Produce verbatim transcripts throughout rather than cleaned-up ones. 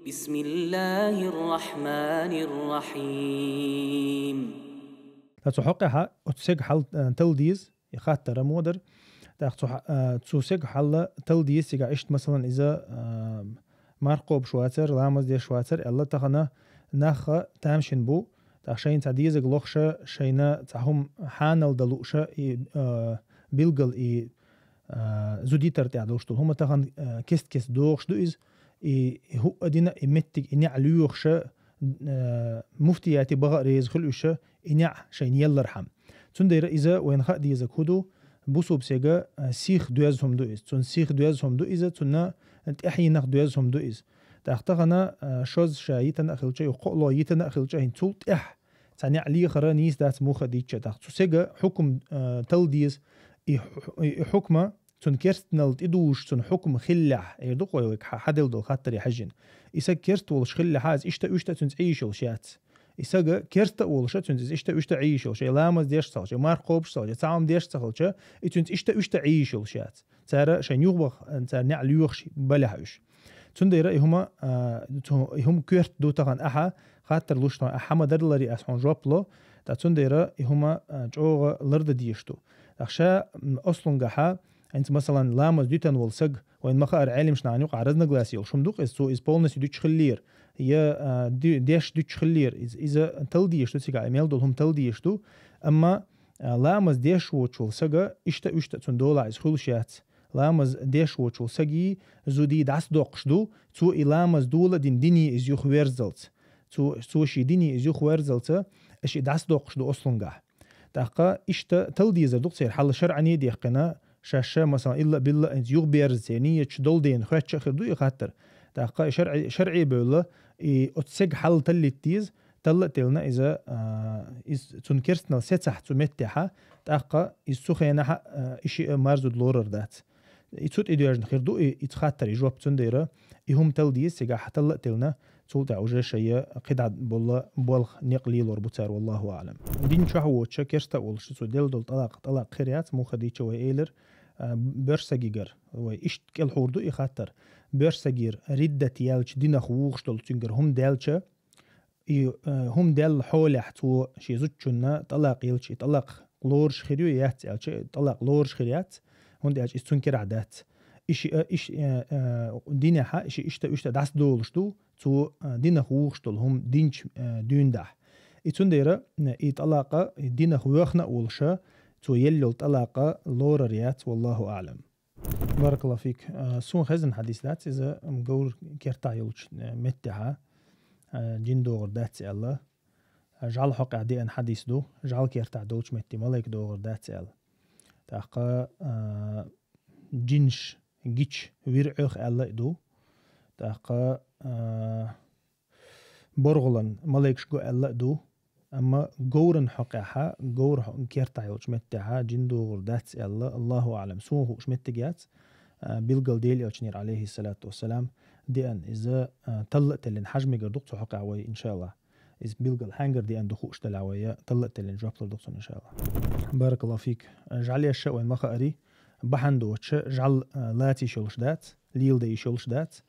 بسم الله الرحمن الرحيم. Ткъа цу хьокъехьа оцу сега хьал тала деза, и хаттара мо дара. ТӀаккха цу хьа- цу сега хьал тала деза цигахь иштта, масалан, иза марха кхобуш вацар, ламаз деш вацар аьлла, тахана нахха тамашийна бу. ТӀаккха шайна цхьа дезаг лохуша, шайна цхьа хӀума хьанал дан лууша, и билггал и зудитар тӀехь долуш долу хӀума тахана кест-кест догӀуш ду иза. И хӀуъа дина и меттиг, и неӀ лоьхуша, муфтияти баха а реза хуьлу уьш, и неӀ шайна еллархьама. Цундела иза вайна хаа дезаг хӀу ду, бусулба сега сих доьзна хӀума ду иза. Цунна сих доьзна хӀума ду иза, цунна тӀаьхьенах доьзна хӀума ду иза. ТӀаккха тахана шозза ша йитина а хилча, юха кхоалгӀа йитина а хилча, хӀинца цул тӀаьхьа цхьа неӀ лехара нийса дац муха дийцча. ТӀаккха цу сега хьукам тала деза, и хьукма цунна керстанал тӀедужуш, цунна хьукам хиллехь, эр ду-кх вай, вайга хьа- хьаделла долу хаттаре хьаьжжина. И саг керста волуш хиллехьа, иза иштта-уьшта цуьнца Ӏийш йолуш яц. И сага керста а волуша, цуьнца иза иштта-уьшта Ӏийш йолуш, я ламаз деш ца хилча, я марха кхобуш ца хилча, я цхьа хӀума деш ца хилча, и цуьнца иштта-уьшта Ӏийш йолуш яц. Цара шайн юхабаха, цара неӀ лоьхуш балехь уьш. Цундела и хӀума, и хӀума коьрта ду тахана ахьа, хаттар луш тахана ахьа ма-дарра ларий ас хьуна жоп ло, ткъа цундела и хӀума чӀогӀа лардан дезаш ду. ТӀаккха ша ослунгахьа, хӀинца, масалан, ламаз дуьтан волу саг, вайн ма-хаара, Ӏелимаш нахана юкъахь разногласие йолуш хӀума ду-кх иза, цо иза полностью дуьтуш хиллера, я деш дуьтуш хиллера, иза тала дезаш ду цигахь, и мел долу хӀума тала дезаш ду, амма ламаз деш воцуш волу сага иштта-уьшта цунна долахь иза хуьлуш яц. Ламаз деш воцуш волу сагий, зудий дӀасадоккхуш ду, цо и ламаз дола а дина, диний иза юхаверззалц. Цо, цо ший диний иза юхаверззалца, аша и дӀасадоккхуш ду ослунгахь. ТӀаккха иштта тала дезар ду-кх церан хьал шарӀане а дехкина, шаьш, масалан, илла а билла а хӀинца юхаберза церан нийяташ долу дена хоьттуш а хир ду и хаттар. ТӀаккха шарӀе, шарӀе бевлла, и оцу сега хьал таллийта деза, талла а теллина иза, иза цунна керстанал сецахь цу меттехьа, тӀаккха иза цу хенахьа и шиъ марзуд лорар дац. И цу тӀедоьжна хир ду и, и хаттар, и жоп, цундела и хӀума тала деза цигахь, талла а теллина, цул тӀаьхьа уже шайя кхидӀа болла болх, некъ лелор бу цара, валлаху аӀлам. Дин чохь воцуша, керста а волуша, цо делла долу тӀалакъ, тӀалакъ хир яц, муха дийцча вай элира, боьрша сагигара, вай иштта кӀелхьур ду и хаттар. Боьрша сагера риддат яьлча, динах вухуш долу цуьнгара хӀума даьлча, и хӀума даьлла хьолехь цо шен зудчунна тӀалакъ елча, и тӀалакъ лоруш хир ю, яц аьлча, тӀалакъ лоруш хир яц, хӀунда аьлча иза цунна кирахь дац. И шиъ, и шиъ, динехьа, и шиъ иштта-уьшта дӀасадолуш ду, цо динах вухуш долу хӀума динчу дуьйна дахь. И цундела и тӀалакъа, и динах воьхна а волуша, цо елла йолу тӀалакъа лорар яц, валлаху аӀлам. Баракаллаху фик. Суна хезна хьадис дац иза, говр кертахь йолчу меттехьа жин догӀур дац аьлла. ЖӀал хьокъехь деана хьадис ду, жӀал кертахь долчу метте малайк догӀур дац аьлла. ТӀаккха жинаш гича вир Ӏоьху аьлла а ду. ТӀаккха боргӀалан малайкаш го аьлла а ду. Амма говран хьокъехьа, говр кертахь йолчу меттехьа жин догӀур дац аьлла, Аллаху аӀлам. Суна хууш меттиг яц, билггал Делан элчанера, алейхиссалату вассалам, деана иза, талла а теллина хьажа мегар ду-кх цу хьокъехь вай, иншааллах. Иза билггал хьаьнгара деана ду хууш делахь вай, я талла а теллина жоп лур ду-кх цунна, иншааллах. Баракаллаху фик. ЖӀал еш а вайн ма хаара, бахьана доцуша жӀал лаца йиш йолуш дац, леладан йиш йолуш дац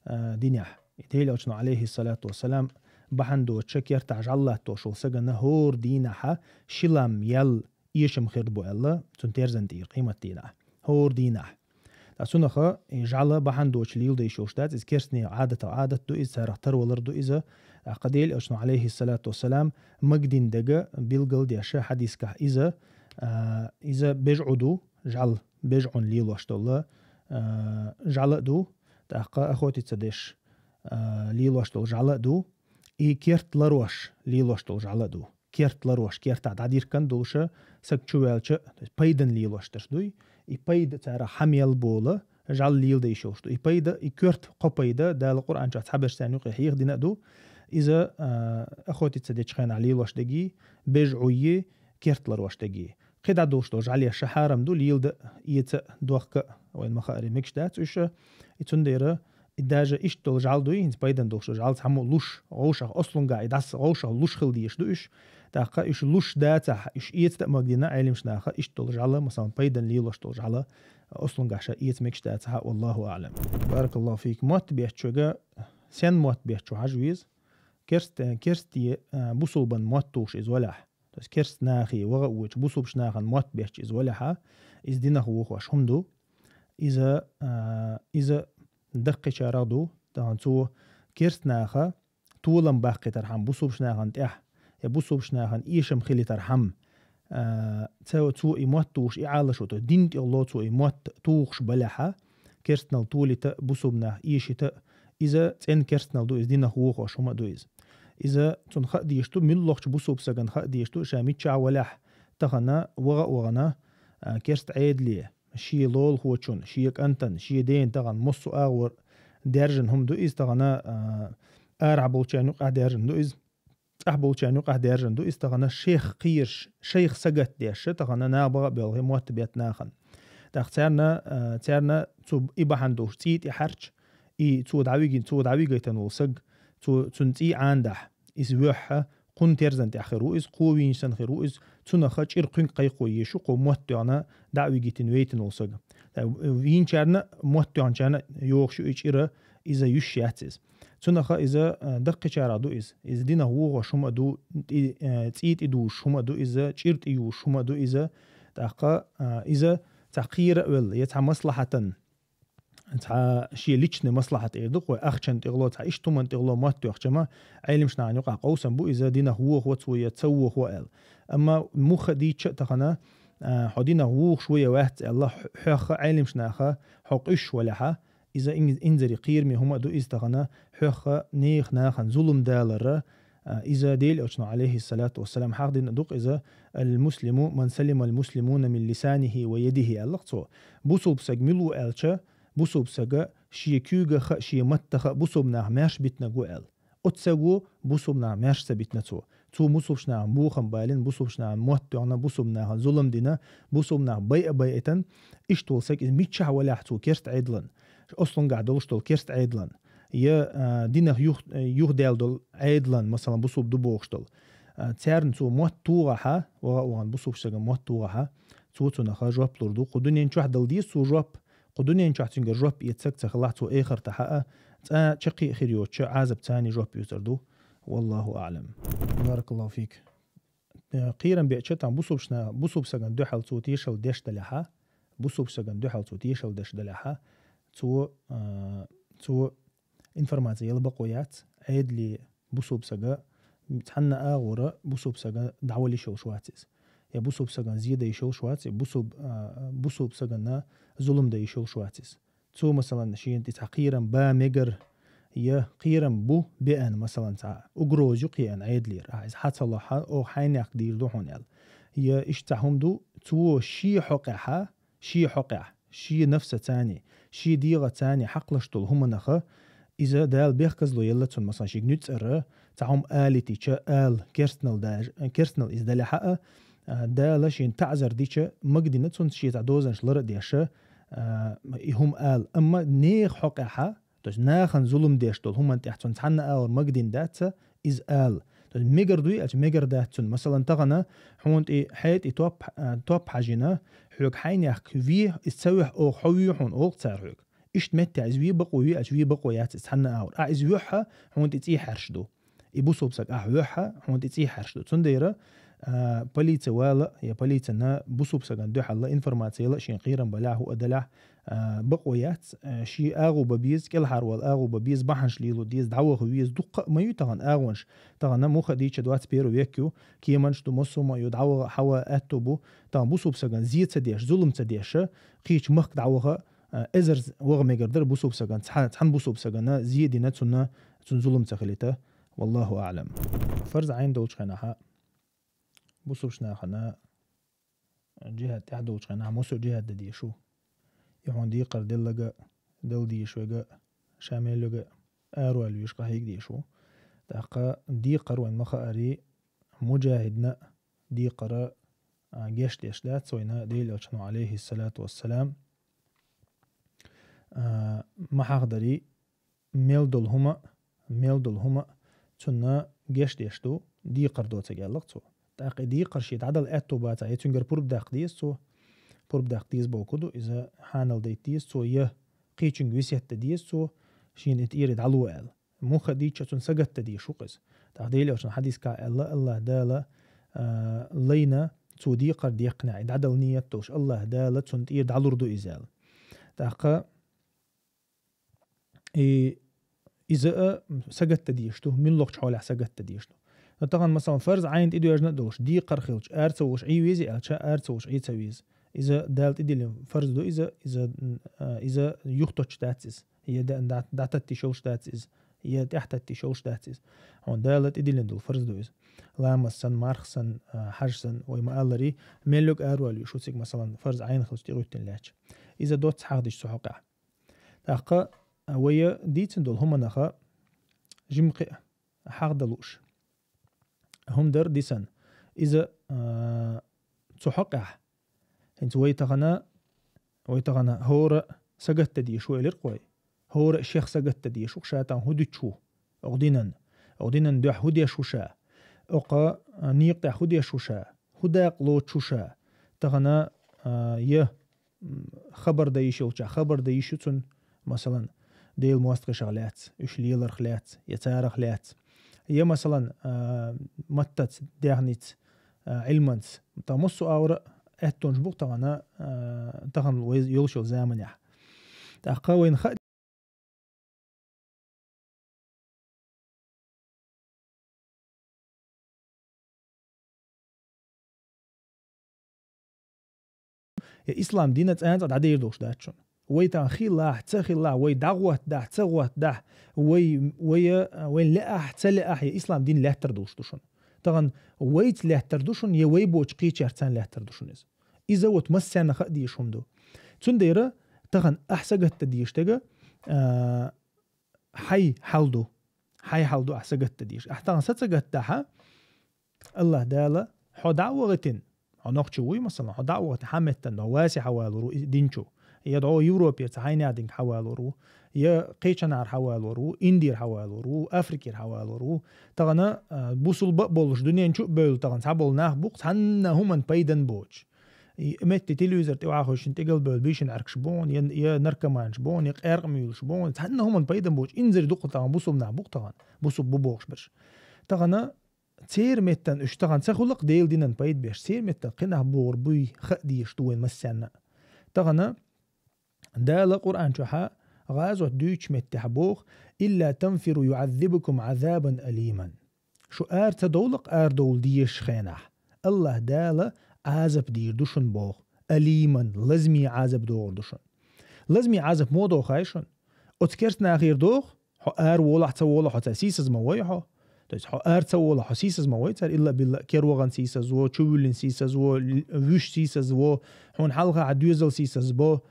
динехь. И Делан элчано, алейхиссалату вассалам, бахьана доцуша кертахь жӀал латтош волу сагана хӀора дийнахьа ши лам ял эшам хир бу аьлла, цунна терзан тӀера къематдийнахь. ХӀора дийнахь. Ткъа цунаха и жӀал бахьана доцуша леладан йиш йолуш дац, иза керстанийн Ӏадатах Ӏадат ду иза, царах тарвалар ду иза. ТӀаккха Делан элчано, алейхиссалату вассалам, магадина дага билггал деш хьадискахь иза, иза бежӀу ду, жӀал, бежӀун лелош долу жӀал а ду, тӀаккха охотиться деш лелош долу жӀал а ду, и керт ларош лелош долу жӀал а ду. Керт ларош, кертахь дӀадиркан долуша, саг чуваьлча, то есть пайдан лелош дерш дуй. И пайда царах хьа мел бола, жӀал леладан йиш йолуш ду. И пайда, и коьрта кхо пайда, Дала Къуръан чохь цхьаберш царна юкъе хьеха дина а ду. Иза охотиться дечу хенахь лелош дегий, бежӀуй, керт ларош дегий. КхидӀа долуш долу жӀал еш хьарам ду, леладан а, эца а, дохка а, вайн ма хаара, мегаш дац уьш. И цундела, и даже иштта долу жӀал дуй, хӀинца пайдан долуш долу жӀал цхьаммо луш, гӀовшах, ослунгахь, и дӀаса гӀовшах луш хила дезаш ду уьш. ТӀаккха уьш луш дацахь, уьш эца а магадина, Ӏелимаш наха иштта долу жӀал, масалан, пайдан лелош долу жӀал, ослунгахь ша эца мегаш дацахь, валлаху аӀлам. Баракаллаху фик. Мотт беттачуьга сен мотт беччо хьажа веза, керст-, керсте, а, бусулбан мотт тухуш иза валахь. То есть керст нахе ваха а вочу бусулбаш нахан мотт бечча иза валахьа, иза динах вохош хӀума ду. Иза, а, иза даккхичарах ду, тахана цо керст наха толам баккхитархьама бусулбаш нахан тӀехь, я бусулбаш нахан эшам хилитархьама, а, цо, цо и мотт тухуш, и Ӏалашо, то есть дин тӀехло цо и мотт тухуш балахьа, керстнал толита, бусулб нах эшита, иза цӀен керстнал ду, иза динах вохош хӀума а ду иза. Иза цунна хаа дийш ду, муьлххачу бусулб саган хаа дийш ду, ша миччахь валахь, тахана ваха а вахана, а, керст Ӏедале, шен лолахочун, шен кӀантан, шен ден тахана массо а агӀор даьржина хӀума ду иза тахана, а, арахь болчарна юкъахь даьржина ду иза, цӀахь болчарна юкъахь даьржина ду иза тахана шех кхийраш, шайх сагатдеш, тахана нах баха а боьлхий мотт бетта нахана. ТӀаккха царна, а, царна цу и бахьана долуш цӀий тӀе хьаьрча, и цо дӀавиги-, цо дӀавигайтан волу саг, цо, цунна цӀий Ӏандахь, иза воьхьа, кхунна терзан тӀехь хир ву иза, кхо вийна сан хир ву иза, цунах чӀир кхуьнга кхайкхо езаш ю, кхо мотт тоьхна дӀа а вигийтина вейтина волу сага. Ткъа вийначарна, мотт тоьхначарна йохуш ю и чӀира, иза юьсуш яц иза. Цунах иза, а, даккхичарах ду иза. Иза динах вохош хӀума а ду, тӀи-, а, цӀий тӀе дузуш хӀума а ду иза, чӀир тӀе юзуш хӀума а ду иза. ТӀаккха, а, иза цхьа кхера а велла, я цхьа маслахьатан, цхьа шен личный маслахьат эр ду, кхой ахчан тӀехло, цхьа иштта хӀуман тӀехло мотт тоьхча ма, Ӏелимаш нахана юкъахь къовсам бу иза, динах вохо цо я ца вохо аьлла. Амма муха дийча а тахана, а, хьо динах вохуш ву я вац аьлла, хьо-, хьоьхха Ӏелимаш наха хьо къуьйсуш валахьа, иза ин-, инзаре кхераме хӀума а ду иза тахана, хьоьхха нехан нахана зулам далара, а, иза Делан Элчано, алейхиссалату вассалам, хьахдина ду-кх иза: «Ал-муслиму ман салимал муслимуна мин лисанихи ва ядихи», аьлла-кх цо. Бусулб саг мила ву аьлча, бусулб сага шен куьйгах а, шен маттах а бусулб нах маьрша битинарг ву аьлла. Оццу саго бусулб нах маьрша ца битина цо. Цо бусулб нахана бохам балийна, бусулб нахана мотт тоьхна, бусулб нахана зулам дина, бусулб нах байа-байитан, иштта волу саг иза миччахь валахь цо керст Ӏедалан, ослунгахь долуш долу керст Ӏедалан, я, а, динах юх-, юхадаьлла долу Ӏедалан, масалан, бусулб ду бохуш долу. А, царна цо мотт тухахьа, ваха а вахана бусулб саган мотт тухахьа, цо цунах жоп лур ду. Кху дуьнен чохь дала деза цо жоп, кху дуьнен чохь цуьнгара жоп эца саг ца хилахь, цо эхартахьа а, цкъа чаккхе а хир йоцучу Ӏазап царна жоп оьцур ду. Валлаху аълам. Баракаллаху фик. Э, кхерам беча тахана бусулб саган дуьхьал цо тешалла деш далахьа, бусулб саган дуьхьал цо тешалла деш далахьа, цо, а, цо информация яла бакъо яц, Ӏедале бусулб сага, цхьанна агӀора бусулб сага дӀавала йиш йолуш вац иза. Я бусулб сагана зе дан йиш йолуш вац, я бусулб, а, бусулб сагана зулам дан йиш йолуш вац иза. Цо, масалан, шена тӀе цхьа кхерам бан мегар, я кхерам бу беана, масалан, цхьа угроза ю кхиъна Ӏедалера, ахьа иза хьа ца лохьа, оха хьайнехк дийр ду хьуна аьлла. Я иштта цхьа хӀума ду, цо шен хьокъехьа, шен хьокъехь, шен нафсацани, шен дегӀацани хьакхалаш долу хӀуманаха, иза Дала бехказло елла цунна, масалан, шига нуьцкъара, цхьа хӀума алитича, ала, керстанал даж-, керстанал иза далехьа а, а, Дала шена таӀзар дича, магадина цунна шен цхьа дозанаш лара а деша, а, и хӀума ала. Амма нехан хьокъехьа, то есть нахана зулам деш долу хӀуманна тӀехь цунна цхьанна агӀор магадина дац, иза ала. То есть мегар дуй аьлча, мегар дац цунна. Масалан, тахана хьуна тӀе хье тӀе топ, а, топ хьажина, хьоьга хьайнехк ве, иза ца вехь оха хьо ве хьуна, олу цара хьоьга. Иштта меттехь иза ве бакъо ве аьлча, ве бакъо яц иза цхьанна агӀор. Ахьа иза вехьа, хьуна тӀе цӀий хьаьрш ду. И бусулб саг ахьа вехьа, хьуна тӀе цӀий хьаьрш ду. Цундела, а, полици вала, я полицина бусулб сагана дуьхьал информаци яла, шен кхерам балахь, хӀу а далахь, а, бакъо яц, а, шен агӀо бан беза, кӀелхьарвала агӀо бан беза, бахьанаш лело деза, дӀаваха веза, дуккха а ма ю тахана агӀонаш. Тахана муха дийча двадцать первый век ю, кеманаш ду, массо а ма ю, дӀаваха хьава аьтто бу. Тахана бусулб сагана зе ца деш, зулам ца деша, кхечу махка дӀаваха, а, эзар ваха мегар дара бусулб сагана, цхьа-, цхьана бусулб сагана зе дина цунна, цунна зулам ца хилита. Валлаху аълам. Фарз Ӏайн долчу хенахьа, бусулб нахана джихад тӀехь долчу хенахь, массо а джихад дан дезаш ву. И хьуна декхар деллага, дала дезаш вега, ша мел вега, аравала везаш къахьега дезаш ву. ТӀаккха декхар вайн ма хаари, муджахидна декхара, а, геш деш дац вайна Делан Элчано, алейхиссалату вассалам, а, ма хьахдари, мел долу хӀума, мел долу хӀума цунна геш деш ду, декхар доцург аьлла-кх цо. ТӀаккха и декхар шен дӀадала аьтто бацахь, я цуьнгара пурба даккха деза цо, пурба даккха деза бохург ду, иза хьанал дайта деза цо, я кхечуьнга весет дан деза цо, шена и тӀера дӀало аьлла. муха дийча цунна сагатта деш ву-кх иза. ТӀаккха Делан Элчано хьадисехь аьлла, АллахӀ Дала, а, лайна цо декхар деккхинехь, и дӀадала ният долуш, АллахӀ Дала цунна тӀера дӀалур ду иза аьлла. ТӀаккха и, иза а сагатта деш ду, муьлххачу хьолехь сагатта деш ду. Но тахана, масалан, фарз Ӏайн тӀедоьжна а долуш, декхар хилча, ара ца волуш Ӏе веза аьлча, ара ца волуш Ӏе ца веза. Иза Дала тӀедиллина фарз ду иза, иза, а, иза юхатоттуш дац иза. Я да-, да-, дӀататтиш йолуш дац иза. Я тӀаьхьататтиш йолуш дац иза. Хьуна Дала тӀедиллина долу фарз ду иза. Ламаз санна, марха санна, а, хьаж санна, вай ма-аллара, мел йолу аравала везаш ву цига, масалан, фарз Ӏайн хилча тӀегӀуьттина лаьтташ. Иза доцца хьахдеш цу хьокъехь. ТӀаккха вай дийцина долу хӀуманах жимма кхин а хьахдан лууш хӀума дара дисна. Иза, а, цу хьокъехь, хӀинца вай тахана, вай тахана хӀора сагатта деш ву элира-кх вай. ХӀора шех сагатта деш ву, ша тахана хӀун дуьтуш ву? Окху динан, окху динан дуьхьа хӀун деш ву ша? Окху, а, некъа тӀехь хӀун деш ву ша? ХӀун дакъа лоцуш ву ша? Тахана, а, я, м, хабар дан йиш йолчохь хабар дан йиш ю цунна, масалан, Делан мостагӀашах лаьцна, уьш леларх лаьцна, я царах лаьцна. Я, масалан, а, маттаца, дегӀница, а, Ӏилманца. Тхан массо а агӀора аьттонаш бу-кх тахана, а, тахана вай йолуш йолу заманехь. ТӀаккха вайна хаа Я ислам дина цӀа-цӀа дӀадер долуш дац шуна. Вай тахана хилахь, ца хилахь, вай дӀагӀоттадахь, ца гӀоттадахь, вай, вай, вай лаахь, ца лаахь, я ислам дин лаьттар долуш ду шуна. Тахана вайца лаьттар ду шуна, я вай боцчу кхечаьрца лаьттар ду шуна иза. Иза вот массарна хаа дезаш хӀума ду. Цундела тахана ахь сагатта дезаш дерг, а, хьайн хьал ду. Хьайн хьал ду ахь сагатта дезаш. Ахь тахана са ца гатдахь, АллахӀ Дала хьо дӀа а вахийтина, хьо нохчи вуй, масалан, хьо дӀа а вахийтина, хьан меттана, хьо Васе хьавалор ву и дин чу, я дӀо Европера цхьа хьайнех динга хьавалор ву, я кхечанхьара хьавалор ву, Индера хьавалор ву, Африкера хьавалор ву. Тахана, а, бусулба а болуш, дуьнен чу а бевлла, тахана цхьаболу нах бу-кх цхьанна хӀуманна пайдана боцуш. И метте телевизор тӀе охьахевшина, тӀегалбевлла бийшина Ӏаьркаш бу хьуна, я, я наркоманаш бу хьуна, я къаьркъа муьйлуш бу хьуна, цхьанна хӀуманна пайдана боцуш, инзаре дукха тахана бусулба нах бу-кх тахана, бусулба бу бохуш берш. Тахана церан меттана уьш тахана ца хуьлу-кх Делан динан пайда беш, церан меттана кхин нах богӀур буй хаа дезаш ду вайн массарна а. Тахана Дала Къуръан чохь гӀазот дуьйцучу меттехь боху: «Илла танфиру юӀаззибкум Ӏазабан алиман». Шу ара ца довла-кх арадовла дезачу хенахь, АллахӀ Дала Ӏазап дийр ду шуна боху, алиман, лазаме Ӏазап догӀур ду шуна. Лазаме Ӏазап муха доху хаий шуна? Оцу керста нахера доху, хьо ара волахь, ца волахь, хьо цара сийсаз ма вой хьо. То есть хьо ара ца волахь, хьо сийсаз ма вой цара, илла-билла, кер вахана сийсаз во, чу вуьллина сийсаз во, л-, вуьш сийсаз во, хьуна хьалха хьан доьзал сийсаз бо.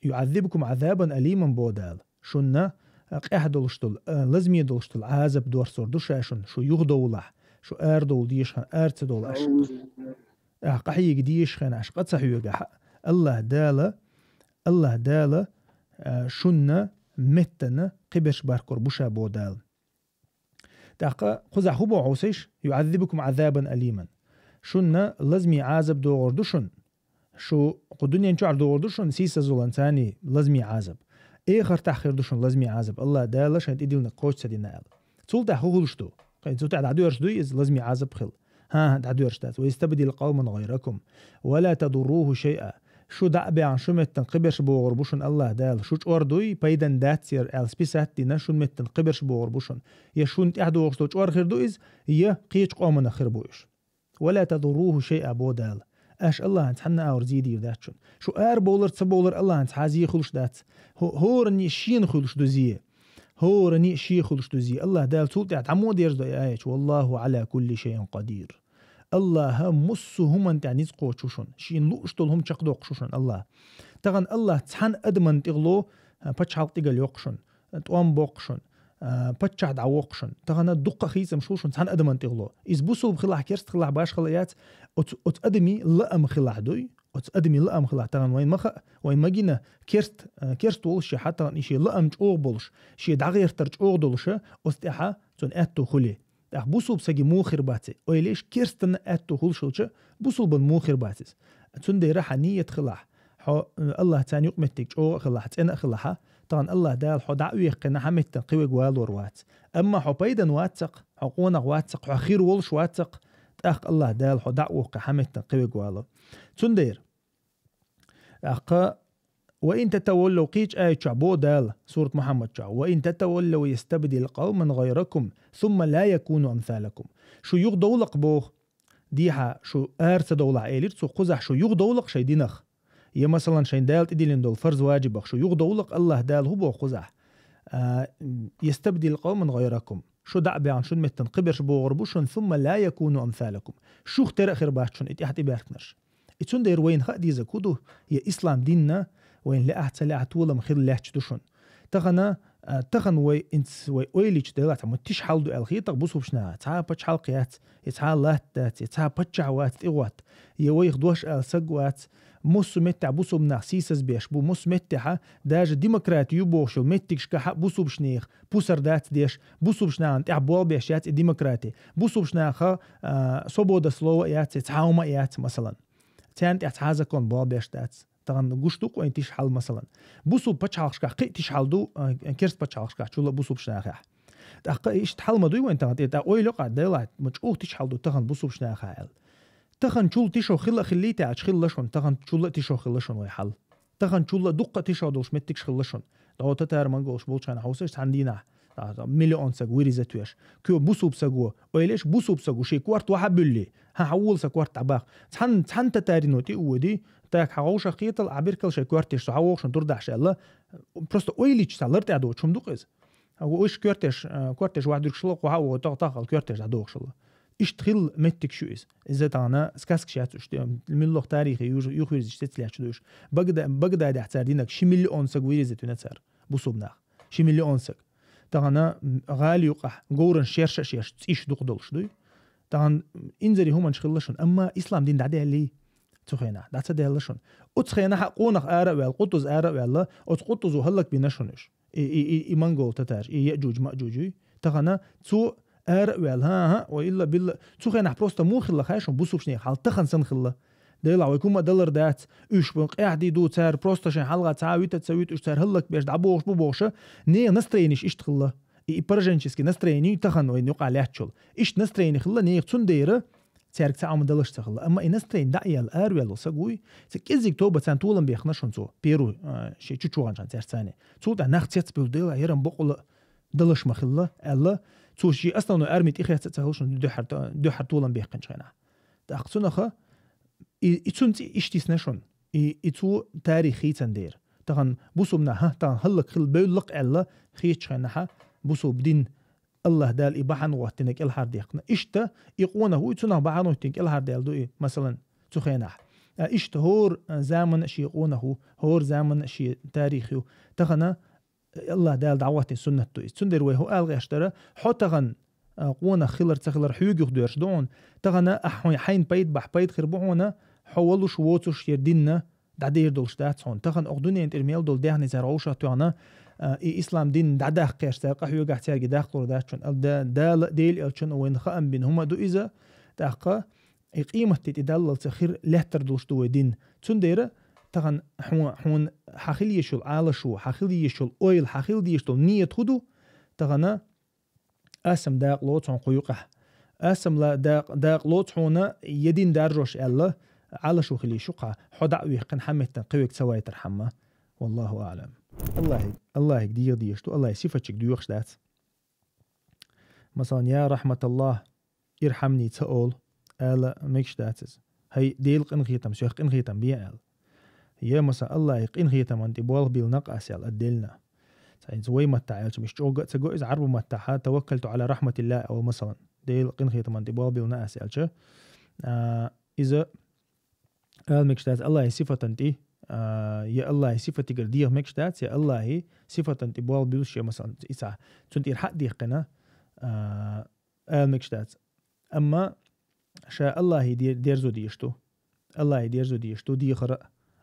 «ЮӀаззибкум Ӏазабан алиман», — бо Дала. Шуна, а, къаьхьа долуш долу, а, лазаме долуш долу Ӏазап доссор ду ша шуна, шу юхадовлахь, шу арадовла дезаш хилахь, ара ца довлахь. Ахь къахьега дезаш хилахь, аш къа ца хьоьгахь, АллахӀ Дала, АллахӀ Дала, а, шуна меттана кхиберш баркор бу ша, бо Дала. ТӀаккха кхузахь хӀун боху Ӏийсас: «ЮӀаззибкум Ӏазабан алиман». Шуна лазаме Ӏазап догӀур ду шуна. Шу кху дуьнен чохь догӀур ду шуна сийсазвалан царний лазаме Ӏазап. Эхартахь хир ду шуна лазаме Ӏазап, АллахӀ Дала шайн тӀедиллинарг кхочуш ца дина аьлла. Цул тӀаьхьа хӀун хуьлуш ду? Кхин цул тӀаьхьа дӀадоьрзуш дуй иза лазаме Ӏазап хила? ХӀан-хӀа, дӀадоьрзуш дац. «Ва ястабдил къавман гӀайракум, ва ла тадурруху шайъа». Шу дӀа а баьхна, шу меттана кхиберш богӀур бу шуна АллахӀ Дала. Шу чӀор дуй, пайдан дац яра аьлла списать а дина, шун меттана кхиберш богӀур бу шуна. Я шуна тӀаьхьа догӀуш долу чӀор хир ду иза, я кхечу къоманах хир бу уьш. «Ва ла тадурруху шайъа», — бо Дала. Аш АллахӀан цхьанна а агӀор зе дийр дац шуна. Шу ара бовлар, ца бовлар АллахӀан цхьа а зе хуьлуш дац. ХӀо-, хӀоранна а шена хуьлуш ду зе. ХӀоранна а шен хуьлуш ду зе. АллахӀ Дала цул тӀаьхьа дӀа мо дерзадо и аят чу: «Валлаху Ӏала кулли шайъин къадир». АллахӀ массо а хӀуманна тӀехь ницкъ кхочуш ву шуна. Шена лууш долу хӀума чекхдоккхуш ву шуна АллахӀ. Тахана АллахӀ цхьана адаман тӀе гӀо, а, пачхьалкх тӀе гал йоккху шуна, а, тӀом боккху шуна, а, паччахь дӀавоккху шуна. Тахана дуккха а хийцамаш хул шуна цхьана адаман тӀе гӀо. Иза бусулба хилахь, керста хилахь, башхалла яц, оцу, оцу адамийн лаам хилахь дуй. Оцу адамийн лаам хилахь, тахана вайн ма хаьа, вайн ма гина, керст-, а, керст волуш шен хьан тахана и шен лаам чӀогӀа болуш, шен дӀагӀертар чӀогӀа долуша, оцу тӀехьа цунна аьтту хуьлий. ТӀаккха бусулба саги муха хир бац и? Ойла еш, керстанна аьтту хуьлуш хилча, бусулбан муха хир бац иза? Цундела хьан ният хилахь, хьо, э, АллахӀ царна юкъаметтиг чӀогӀа а хилахь, цӀена а хилахьа, тахана АллахӀ Дала хьо дӀа а вехкхина, хьан меттана кхин верг валор вац. Амма хьо пайдана ваццакх, хьо къонах ваццакх, хьо хир волуш ваццакх, тӀаккха Аллах Дала хьо дӀа а воккхий, хьан меттана кхевиг валу. Цундела, тӀаккха, «Ва ин татаваллав», кхечу аят чохь боху Дала, сурат Мухьаммад чохь: «Ва ин татаваллав ястабдил къавман гӀайракум, сумма ла якуну амсалакум». Шу юхадовлакх боху, дехьа шу ара ца довлахь, элира цо, кхузахь шу юхадовлакх шайн динах. Я, масалан, шайн Дала тӀедиллина долу фарз-важибах шу юхадовлакх, Аллах Дала хӀун боху кхузахь? А, «Ястабдил къавман гӀайракум». Шу дӀа а баьхна, шун меттана кхиберш богӀур бу шун, «сумма ла якуну амсалакум». Шух тера а хир бац шун и тӀаьхьа тӀебаьхкинарш. И цундела вайна хаа деза хӀун ду, я ислам динна вайна лаахь а ца лаахь а толам хила лаьтташ ду шуна. Тахана, а, тахана вай инц, вай ойла йича, делахь цхьа ма тиша хьал ду аьлла хетахь бусулбачу наха, цхьа а пачхьалкх яц, я цхьа а латта дац, я цхьа а паччахь вац тӀехӀотта, я вайх дош ала саг вац, массо а меттехь бусулба нах сийсаз беш бу, массо а меттехь даже демократи ю бохуш йолу меттигашкахь а бусулбачу нехан пусар дац деш, бусулбачу нахана тӀехь болх беш яц и демократи, бусулбачу наха, а, свобода слова яц, я цхьа а хӀума а яц, масалан. Царна тӀехь цхьа а закон болх беш дац. Тахана гуш ду-кх вайн тиша хьал, масалан. Бусулба пачхьалкхашкахь кхин а тиша хьал ду, а, керста пачхьалкхашкахь чул а бусулбачу нахехь. ТӀаккха иштта хьал ма дуй вайн тахана тӀе, тӀаккха ойла йо-кх, делахь, ма чӀогӀа тиша хьал ду тахана бусулбачу нахехь аьлла. Тахана чул тишо хила а хиллий те аьлча, хилла шуна, тахана чул а тишо хилла шуна вай хьал. Тахана чул а дуккха а тишо долуш меттигаш хилла шуна. ДӀо татар-монголаш болчу хенахь хьовсаш цхьана дийнахь, а, миллион саг вириза тоьш. Кхо бусулба саго, ойла еш, бусулба саго шен корта вахьа а буьллий, хьан хьан вола сан корта дӀабаккха. Цхьана, цхьана татарино тӀе а воьдий, так хьан вовшах кхетал, а биркал шайн коьртеш со хьан вохушна дур дахьаш аьлла. Просто ойла йича цхьа лар тӀе а доцуш хӀума ду-кх иза. Агу уьш коьртеш, а, коьртеш вахь дуьргуш хилла, кху хьан а вогӀу таххал коьртеш дӀадохуш хилла. Иштта хилла меттигаш ю иза. Иза тахана сказкаш яц уьш, муьлхха тарихе юхавирзича цецлаьтташ ду уьш. Багда-, Багдадехь цара динарг ши миллион саг вириза туьйна цара, бусулба нах. Ши миллион саг. Тахана, м, гӀала юкъахь говран шерша а шерш, цӀийш дукха долуш дуй. Тахана, м, инзаре хӀуманаш хилла шуна, амма ислам дин дӀадаьллий цу хенахь? ДӀа ца даьлла шуна. Оцу хенахь а къонах ара а ваьлла, Къутуз ара а ваьлла, оцу Къутузо хӀаллакбина шуна уьш. И, и, и, и монгол татарш, и Яъжуж-Маъжуж юй. Тахана цо ара а ваьлла, хӀан-хӀа, ва илла билла. Цу хенахь просто муха хилла хаьий шуна бусулбачу нехан хьал, тахана санна хилла. Делахь вай хӀума далар дац, уьш бу къаьхьа ду, цара просто шайн хьалха цхьа а вита а ца вуьту, уьш цара хӀаллакбеш дӀабохуш бу бохуша, нехан настроенеш иштта хилла. И, и пораженческий настроени тахана вайна юкъахь лаьттачул. Иштта настроени хилла нехан, цундела цаьрга цхьа а хӀума далаш ца хилла. Амма и настроени дӀа а яьлла, араваьлла саг вуй, цхьа кӀеззиг тоба царна толам бехкина шуна цо, первый, а, шен чу чу ваханчхьана цаьрца цхьаьна. Цул тӀаьхьа нах цецбуьлла, дела, хӀара-м бакъволу далаш ма хилла, аьлла, цо шен основной арми тӀехецна а ца хилла шуна дуьххьара, дуьххьара толам бехкинчу хенахь. ТӀаккха цунах и, и цуьнан цӀе иштта йисна шуна. И, и цо тарих хийцан дера. Тахана бусулба нах, хӀан, тахана хӀаллакьхила бевлла-кх аьлла, хетачу хенахь бусулба дин Аллах Дала и бахьана гӀоттина кӀелхьардехкина. Иштта и къонах вуй, цунах бахьана гӀоттина кӀелхьардаьлла ду и, масалан, цу хенахь. А иштта хӀора заманна а шен къонах ву, хӀора заманна а шен тарих ю. Тахана Аллах Дала дӀахӀоттийна суннат ду иза. Цундела вай хӀун ала гӀерташ дара, хьо тахана, а, къонах хилар ца хилар хьоьга юхадоьрзуш ду хьуна. Тахана ахь хьуна хьайна пайда бахь, пайда хир бу хьуна, хьо волуш, воцуш, я динна дӀадер долуш дац хьуна. Тахана окху дуьненан тӀера мел долу даьхни цара вовшах тоьхна, а, и ислам дин дӀадаккха гӀерташ цара къахьоьгахь, цаьрга даккхалур дац хьуна. Ал да-, Дала а, Делан элчано а вайна хаам бина хӀума ду иза, тӀаккха и къематде тӀедаллалца хир лаьттар долуш ду вай дин. Цундела тахана хьуна, хьуна хьан хила езаш йолу Ӏалашо, хьан хила езаш йолу ойла, хьан хила дезаш долу ният хӀун ду? Тахана ас-м дакъа лоцу хьуна кху юкъахь. Ас-м ла-, дакъа, дакъа лоцу хьуна я дин даржош аьлла, Ӏалашо хила езаш ю-кх хьан, хьо дӀа а вихкина, хьан меттана кхин верг ца вайтархьама. Валлаху аӀлам. Аллахьиг, Аллахьиг дегӀа дезаш ду, Аллахьан сифатчиг доьхуш дац. Масалан, я рахьматаллахӀ, ирхьамни ца олу, ала мегаш дац иза. ХӀай, Делан къинхетам, соьх къинхетам бе ала. Я, масалан, Аллахьан къинхетаман тӀе болх биллина-кх ас аьлла, отдельно. Цхьа хӀинца вай маттахь аьлча, миша чӀогӀа а ца го иза, Ӏарбу маттахь, таваккалту Ӏала рахьматиллахӀ, ала, масалан, Делан къинхетаман тӀе болх биллина ас аьлча, а, иза ала мегаш дац Аллахьан сифатан тӀе, а, я Аллахьан сифатигара деха мегаш дац, я Аллахьан сифатан тӀе болх буьллуш, я, масалан, и цхьа, цунна тӀера хьа а дехкина, а, ала мегаш дац. Амма ша Аллахье де-, дерзо дезаш ду. Аллахье дерзо дезаш ду, дехар а,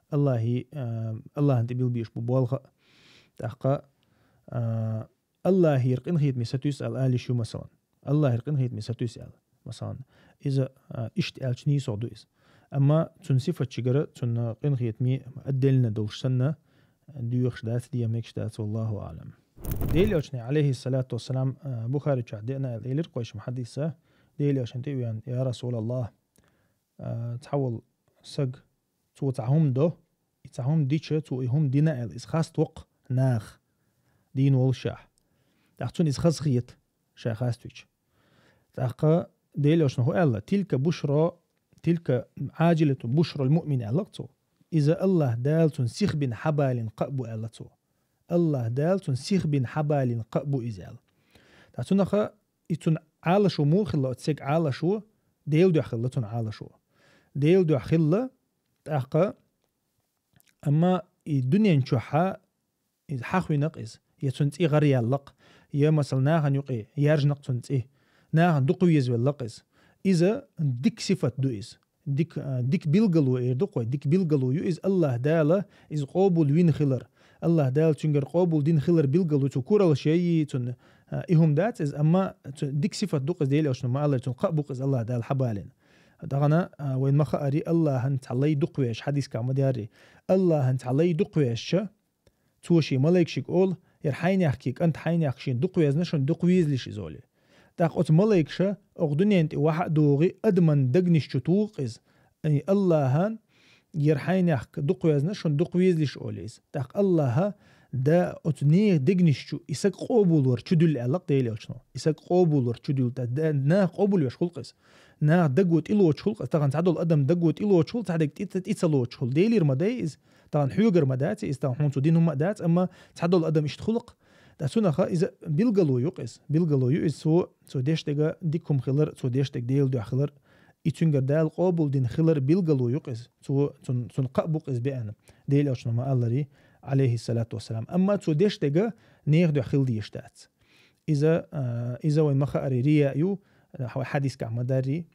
Аллахье, а, Аллахьан тӀе билла безаш бу болх а. ТӀаккха, а, Аллахьера къинхетаме сатуьйсу ала, ала йиш ю, масалан. Аллахьера къинхетаме сатуьйсу ала, масалан. Иза, а, иштта аьлча нийсо ду иза. Амма цуьнан сифатчигара, цуьнан къинхетаме отдельно долуш санна, доьхуш дац, деха мегаш дац, валлаху аӀлам. Делан Элчано, алейхиссалату вассалам, а, Бухари чу деана аьлла, элира кхойшим хьадиса, Делан Элчано тӀе а веана: «Я Расулаллах, а, цхьавола саг, цо цхьа хӀума до, и цхьа хӀума дича, цо и хӀума дина аьлла, иза хаставоккху наха, дийна волушехь. ТӀаккха цунна иза хазахета, ша хаставича». ТӀаккха Делан Элчано хӀу аьлла: «Тилка бушра, тилка Ӏажилату бушрал муъмин», аьлла цо. «Иза Аллаха Дала цунна сихбина хьабалина кхаъ бу», аьлла цо. «Аллаха Дала цунна сихбина хьабалина кхаъ бу иза», аьлла. ТӀаккха цунаха и цунна Ӏалашо муха хилла, оцу сага Ӏалашо, Делан дуьхьа хилла цунна Ӏалашо. Делан дуьхьа хилла, тӀаккха, амма и дуьнен чохьа иза хьахвинакъ иза, я цунна цӀи гӀар яьллакъ, я, масала, нахана юкъе яьржинакъ цунна цӀи, нахана дукха везавеллакъ иза. Иза дика сифат ду иза. Дика, а, дика билгало эр ду кхой, дика билгало ю иза Аллаха Дала иза къобул вина хилар. Аллаха Дала цуьнгара къобул дина хилар билгало цу куралла шайи, цунна, а, и хӀума дац иза, амма цу дика сифат ду-кх иза Делан Элчано ма-аллара, цунна кхаъ бу-кх иза Аллаха Дала хьабалина. ТӀаккха, а, вайна ма хаъара, Аллахьан цхьа лай дукха веш, хьадисехь ма-дарра. Аллахьан цхьа лай дукха вешча, цо шен малайкашка олу: «ХӀара хьайнехкий кӀант, хьайнехк шена дукха везна, шуна дукха везалаш иза», олий. ТӀаккха оцу малайкаша оха дуьнен тӀе вахьа а догӀий, адаман дегнаш чу туху-кх иза. Ай, Аллахьан, хӀара хьайнехк дукха везна, шуна дукха везалаш, олий иза. ТӀаккха Аллахьа да оцу нехан дегнаш чу и саг къобулвар чудуьллу аьлла-кх Делан Элчано. И саг къобулвар чудуьллу, тӀа да-, наха къобулвеш хуьлу-кх иза. Наха даго тӀелоцуш хуьлу-кх иза. Тахана цхьадолу адам даго тӀелоцуш хуьлу, цхьадерг тӀе ца, тӀе ца лоцуш хуьлу. Делера ма дай иза. Тахана хьоьгара ма дац иза, тахана хьуна цо дина хӀума а дац, амма цхьадолу адам иштта хуьлу-кх. ТӀаккха цунаха иза билгало ю-кх иза. Билгало ю иза цо, цо деш дерг дика хӀума хилар, цо деш дерг Делан дуьхьа хилар. И цуьнгара Дала къобул дина хилар билгало ю-кх иза. Цо, цун-, цунна кхаъ бу-кх иза беана. Делан Элчано ма-аллара, алейхиссалату вассалам. Амма цо деш дерг нехан дуьхьа хила дезаш дац. Иза, а, иза вайна ма хаъара рияъ ю, хьадисехь ма-дарра.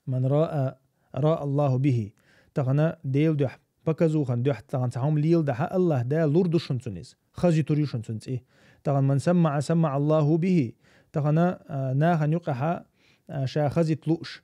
«Ман раа, раа Аллаху бихи». Тахана Делан дуьхьа, показухан дуьхьа тахана цхьа хӀума леладахь, Аллаха Дала лур ду шуна цунна иза. Хаза юьтур ю шуна цунна цӀе. Тахана «ман саммаӀа, саммаӀа Аллаху бихи». Тахана, а, нахана юкъахь, а, ша хазийта лууш,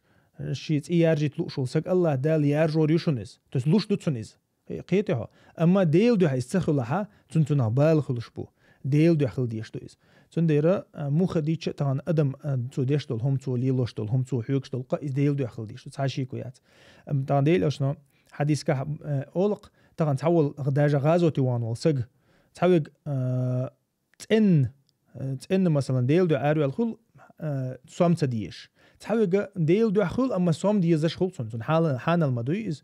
шен цӀе яржийта лууш волу саг Аллаха Дала яржор ю шуна иза. То есть луш ду цунна иза. Кхе-, кхетий хьо? Амма Делан дуьхьа иза ца хуьлахь, цунна цунах бала хуьлуш бу. Делан дуьхьа хила дезаш ду иза. Цундела, а, муха дийцча а тахана адам, а, цо деш долу хӀума, цо лелош долу хӀума, цо хьоьгуш долу кхаъ, иза Делан дуьхьа хила дезаш ду. Цхьа шеко яц. Ам, тахана Делан Элчано хьадисехь, а, олу-кх, тахана цхьаволу даже гӀазоте вахана волу саг, цхьаверг, а, цӀенна, э, цӀенна, масалан, Делан дуьхьа араваьлла хуьлу, э, сом ца дезаш. Цхьаверг Делан дуьхьа хуьлу, амма сом дезаш хуьлу цунна. Цунна хьала-, хьанал ма дуй иза.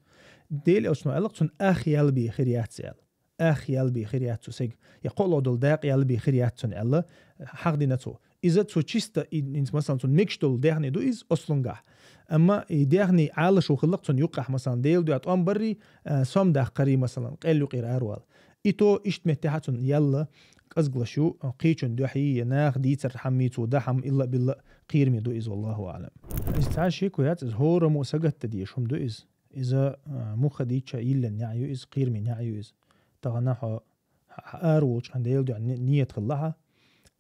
Делан Элчано аьлла-кх, цунна ах ял бен хир яц аьлла. Ах ял бен хир яц цу сага. Я кхоалгӀа долу дакъа ял бен хир яц цунна аьлла, хьахдина цо. Иза цу чисто, и, инца, масалан, цунна мегаш долу даьхни ду иза, ослунгахь. Амма и даьхни Ӏалашо хилла-кх цунна юккъехь, масалан, Делан дуьхьа тӀом баррий, а, сом даккхарий, масалан, къел юкъера аравала. И то иштта меттехь а цунна ял кӀезигалш ю, кхечун дуьхьий, я наха дийцар хьаммий, цо дан хьама илла а билла а кхераме ду иза, валлаху аӀлам. Иза цхьа шеко яц, иза хӀораммо сагатдан дезаш хӀума ду иза. Иза, а, муха дийцча йиллина неӀ ю иза, кхераме неӀ ю иза. Тахана хьо, хьо, хьо ара волчу хьан Делан дуьхьа ни-, ният хилла хьан,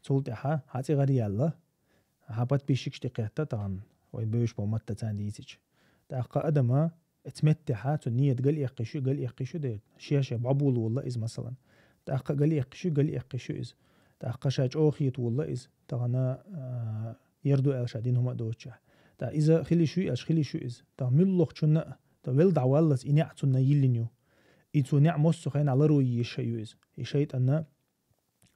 цул тӀаьхьа хьан цӀе гӀар яьлла, хьан подписчикаш тӀекхетта тахана, вай бевзаш болу маттаца дийцича. ТӀаккха адама, оцу меттехь цу ният галъяьккхиш ю, галъяьккхиш ю дера. Шен-шен бӀобула волла иза, масалан. ТӀаккха галъяьккхиш ю, галъяьккхиш ю иза. ТӀаккха ша чӀогӀа хета волла иза. Тахана, а, яр ду аьлла ша дина хӀума а доцучехь. ТӀаккха иза хила йиш ю аьлча, хила йиш ю иза. ТӀаккха муьлххачунна а, тӀаккха велла дӀаваллалц и неӀ цунна йиллина ю. И цо неӀ массо а хенахь ларъян езаш а ю иза. И шайтӀанна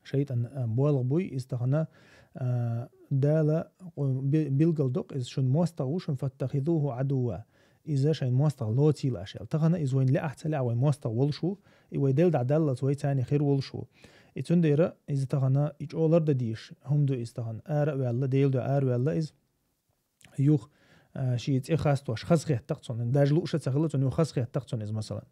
ШайтӀан, а, болх буй, иза тахана, а, Дала къу-, би-, билгал докъу, иза шун мостагӀа ву, шун «фаттахизуху Ӏадувва». Иза шайн мостагӀа лоцийла аша аьлла. Тахана иза вайн лаахь а ца лаахь а вайн мостагӀа волуш ву, и вай Делан дӀа даллалц вай царна хир волуш ву. И цундела иза тахана, и чӀогӀа лардан дезаш хӀума ду иза тахана. Ара а ваьлла, Делан дуьхьа ара а ваьлла иза. Юха, а, шен цӀе хастош, хазахетта-кх цунна. Даже лууш а ца хилла, цунна юха хазахетта-кх цунна иза, масалан.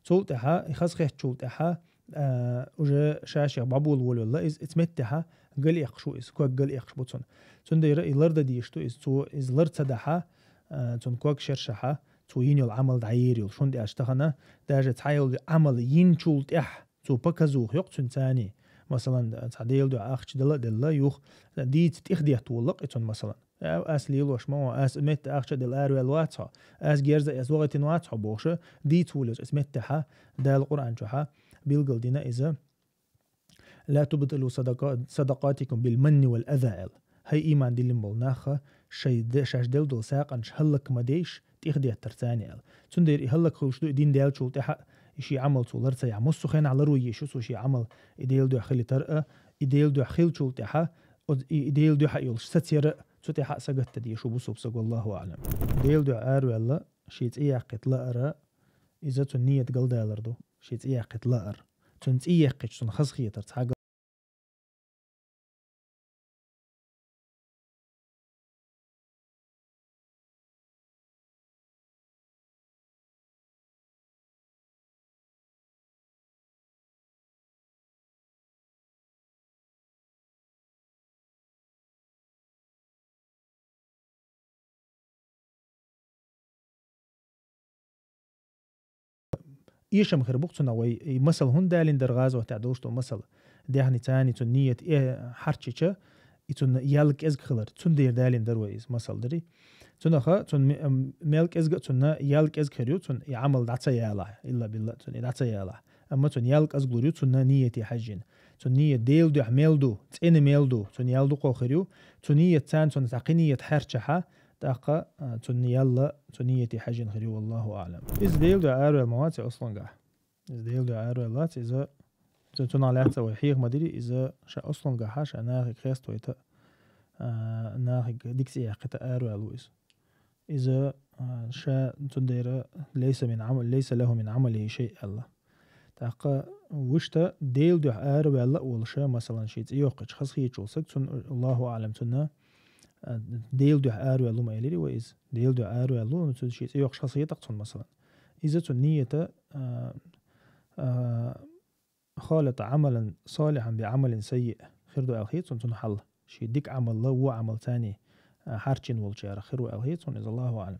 Цул тӀаьхьа, и хазахеттачул тӀаьхьа, а, уже ша-шех бӀобула волавелла иза, иза меттехьа галъяьккхаш ву иза, ког галъяьккхаш бу цунна. Цундела и лардан дезаш ду иза, цо иза лар ца дахьа, а, цунна ког шершахьа, цо йина йолу Ӏамал дӀаер йолуш. ХӀунда аьлча тахана, даже цхьа йолу Ӏамал йинчул тӀаьхьа, цо показуха йоккху цуьнан царний. Масалан, цхьа Делан дуьхьа ахча дала а делла, юха дийца тӀехдетта волла-кх и цунна, масалан. Ау, ас лелош ма ву, ас метта ахча а делла араваьлла вац хьо, ас герз а эцна вахийтина вац хьо бохуша, дийца волуш иза меттехьа, Дала Къуръан чохьа билгал дина иза. «لا تبطلوا صدقا-، صدقاتكم بالمن والأذى», аьлла. ХӀай иман диллина болу нах, шай де-, шаьш делла долу сагӀанаш хӀаллак ма дейша, тӀехдеттар царна аьлла. Цундела и хӀаллак хуьлуш ду, и дин даьллачул тӀаьхьа, и шен Ӏамал цо лар ца яхь. Массо хенахь лар ву еза цо шен Ӏамал, и Делан дуьхьа хилийтар а, и Делан дуьхьа хилчул тӀаьхьа, оз-, и, и Делан дуьхьа йолуш сацар а, цу тӀаьхьа сагатта дезаш ву бусулба саг, валлаху аӀлам. Делан дуьхьа араваьлла, шен цӀе яккхийта лаар а, иза цуьнан нийят галдалар ду, шен цӀе яккхийта лаар. Цуьнан цӀе яьккхича цунна хазахетар цхьа гал- Эшам хир бу-кх цунах вай, и масал хӀунда далийна дара гӀазотехь долуш долу масал? Даьхни царна цуьнан нийят, э, хьарчича, и цуьнан ял кӀезиг хилар. Цундела далийна дара вай иза масал дара. Цунаха, цуьнан ме-, м, мел кӀезиг а цуьнан ял кӀезиг хир ю, цуьнан и Ӏамал дӀа ца ялахь, илла-билла цуьнан и дӀа ца ялахь. Амма цуьнан ял кӀезиглур ю, цуьнан нийяте хьаьжжина. Цуьнан нийят Делан дуьхьа мел ду, цӀена мел ду, цуьнан ял дукха хир ю. Цу нийят царна цуьнан цхьа кхин нийят хьаьрчахьа, тӀаккха, а, цуьнан ял а цу нийяте хьаьжжина хир ю, валлаху аӀлам. Иза Делан дуьхьа араваьлла ма вац и ослунгахь. Иза Делан дуьхьа араваьлла вац, иза цу-, цунах лаьцна вай хьеха ма дирий, иза ша ослунгахьа, ша нахиг хеставайта, а, нахиг дика цӀе яьккхийта араваьлла ву иза. Иза, а, ша цундела лайса мин Ӏама-, лайса лаху мин Ӏамалихи шай аьлла. ТӀаккха вуьшта Делан дуьхьа араваьлла а волуш, масалан, шен цӀе йоккхуьйтуш хазахеташ волу саг, цунна, Аллаху аӀлам, цунна, а, Делан дуьхьа араваьлла ву ма элира вай иза. Делан дуьхьа араваьлла ву, цуьнан шен цӀе йоккхуьйтуш хазахетахь цунна, масалан. Иза цуьнан нийята, а, а, «халата Ӏамалан салихьан би Ӏамалин саййиъ» хир ду аьлла хета суна цуьнан хьал. Шен дика Ӏамал а, вон Ӏамал царна, а, хьарчийна волчарах хир ву аьлла хета суна иза, Аллаху аӀлам.